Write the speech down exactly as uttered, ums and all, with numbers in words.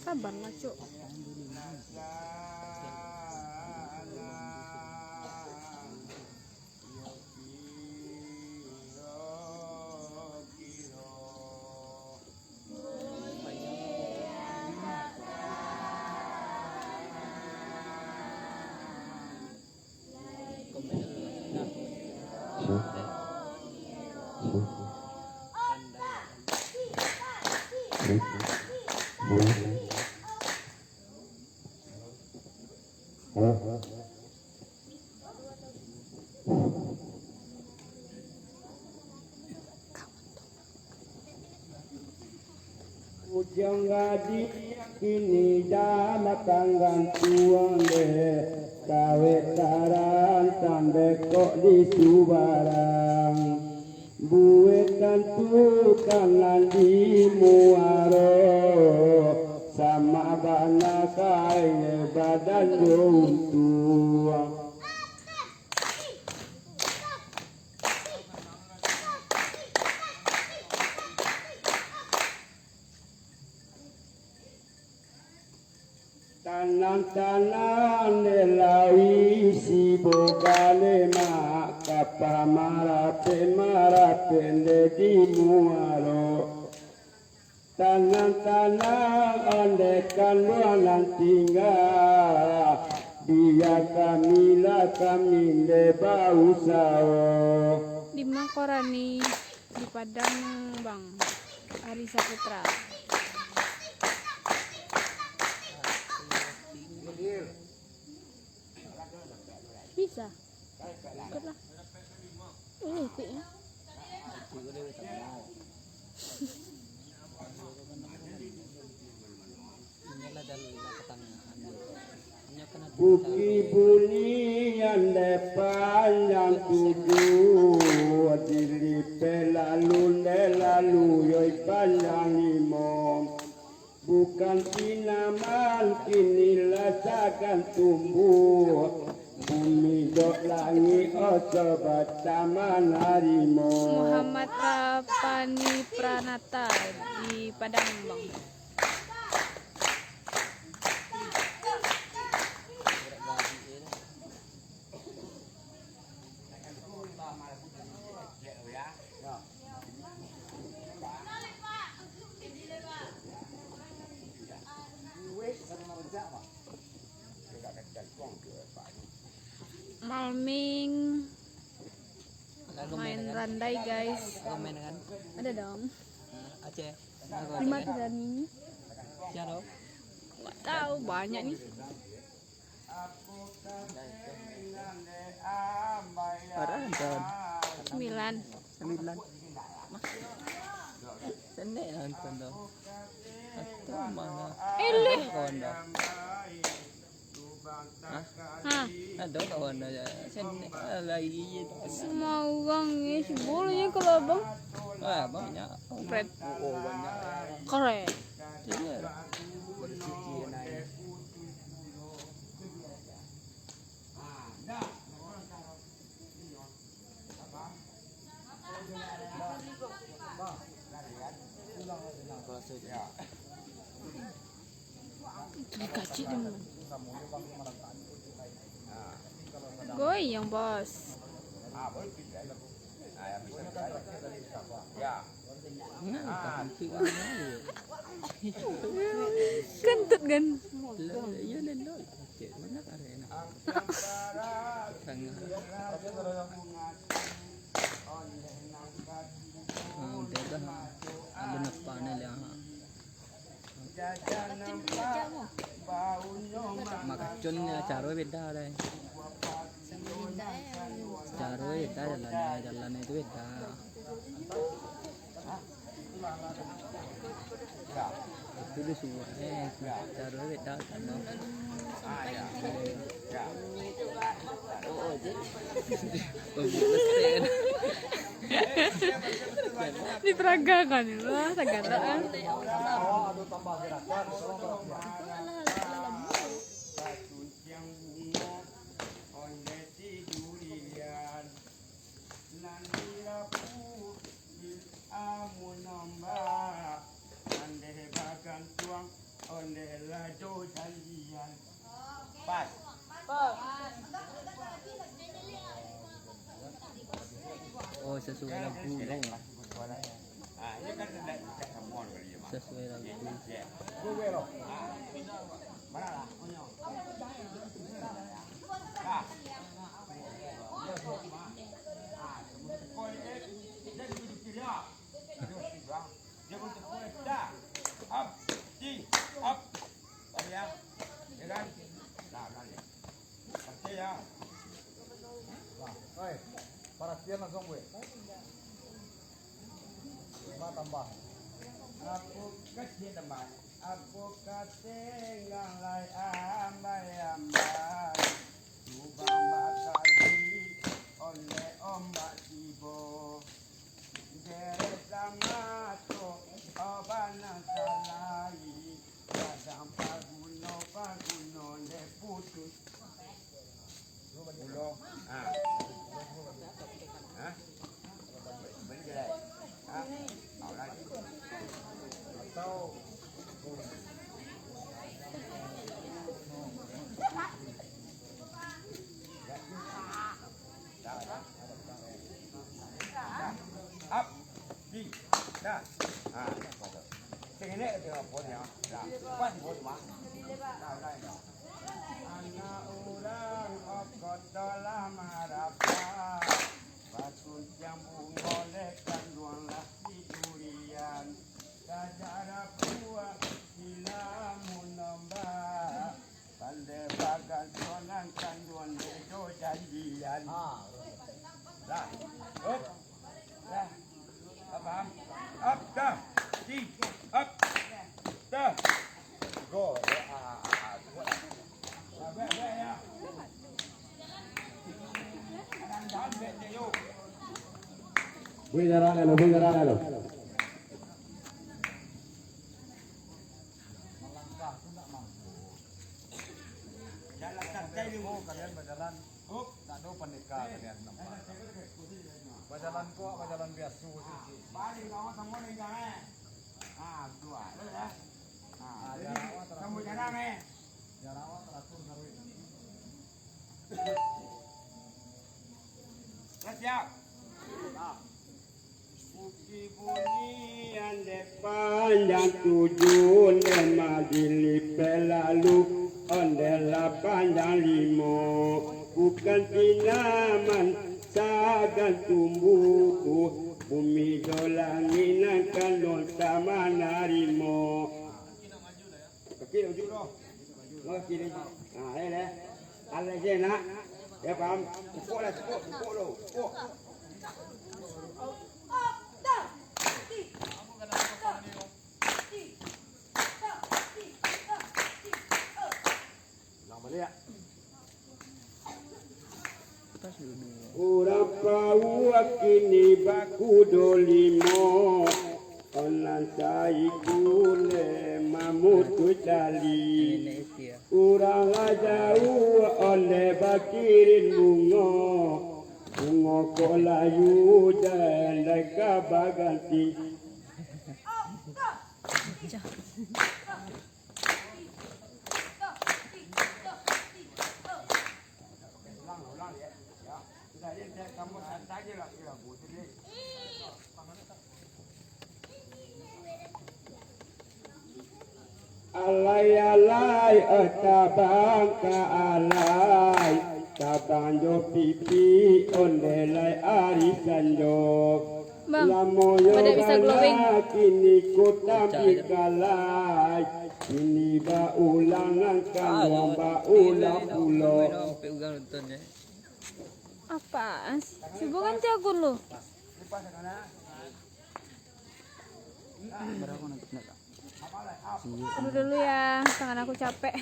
Sabar lah, Cuk. Ujang gadih kini dah matang gantuang deh, kawek tarantang deh kok di subarang. Buek tantu kan nan di muaro, sama bana kain badan jo untuang. Tanang-tanang dek lawi si boga lemak, kapa marapek-marapek dek di muaro. Tanang-tanang ondeh kanduang nan tingga, bia kami lah kami dek bausaho. Di ma Korani? Di Padang, Bang. Ari Saputra. Bisa. Ikutlah. Eh, ikutnya. Bukik bunian dek panjang tujuah, dilipeh lalu dek lalu yoi panjang limo. Bukan tanaman kini lah sagan tumbuah, bumi dek langik oso bataman harimo. Muhammad Rapani Pranata di Padang, Bang. Malming main randai, guys. Ada dong. Di mati Dani. Nggak tahu, banyak nih. Sembilan. Sembilan. Senek nonton tu. Atau mana? Eleh. Kawan dah. Hah? Hah? Ada kawan aja. Senek lagi je. Semua orang ni si bolanya kalau abang. Ah, banyak. Keren. Oh, banyak. Keren. Iya. Dikacik dia. Goyang, bos. Kentut kan? Lah, iya, lelok. Cek, mana karena? Tengah. Ah, udah dah. Ada napa ni lah. Makacun ni caro beda deh. Caro beda jalan, jalan itu beda. Itu di suwak, eh, caro beda kan. Diperagakan, wah, tagak, ah. Pas. Oh, sasuai lagu dong. Ah, ini kan tidak, tidak semua kali ya, Mak. Sasuai lagu. Ya. Mana lah? Ah. Ah, semua sekolah, eh. Jadi, duduk kiri, ah. Duduk kiri, ah. Dia pun terkuat. Dah. Up. Di. Up. Tadi ya. Ya kan? Nah, nah, ya. Oke ya. Nah, oi. Paratian langsung, gue. Tambah, tambah. Aku kasih tambah. Aku kasih ngalai ambai-ambai. Lubang bakali oleh ombak tibo. Derek sama tu, oh, bana salai. Kadang paguno-paguno dek putus. Pulo. Ha. Ha? Bali jalai. Ha? Mau lagi. Atau Up. Di. Dah. Ah, sing ini ke tengah pun ya. Dah. Pas pun mah. Dah, dah, dah. Anak urang okot lah marapa. Pasuntiang bungo dek kanduang lah si durian. Sajarah puak sila munombak. Pandai bagantuan kanduan dek jo janjian. Ah, dah. Up. Dah. Up, dah. Di. Up. Dah. Go. Ah, ah, ah, kuat. Buih darah lalu, buih darah lalu. Jalan santai dulu. Kalian bajalan. Up. Tak ada pandeka kalian nampak. Bajalan kok, bajalan biasa. Balik kawan semua ni, jangan. Ah, dua. Dah, dah. Ah, jadi, kamu jarang, eh. Jarak awak teratur, Sarwi. Dah siap? Bukti bunyi andek panjang tujuh, andek madili pelalu, andek lah panjang limo. Bukan tinaman sagan tumbuh, bumi jo langik nan kandong tak manarimo. Kaki nak ujuk tu. Mau kaki ni. Ha, ya, ya. Alah je nak. Ya, faham? Cukup lah, cukup, cukup lo. Cukup. Ulang balik ya. Urang pauak kini bakudo limo, nan saikua mamutuih tali. Urang lah jauah ondeh bakirin bungo, bungo kok layu jan lai ka baganti. Alai-alai, eh, tabang ka alai, tabang jo pipi, ondeh lai ari sanjo. Bang, lamo yo pada bisa glowing. Kini ko tampik kalai, kini baulang nan kanuang baulang pulo. Apaan sih? Sibuk kan jago lu. Aduh, dulu ya, tangan aku capek.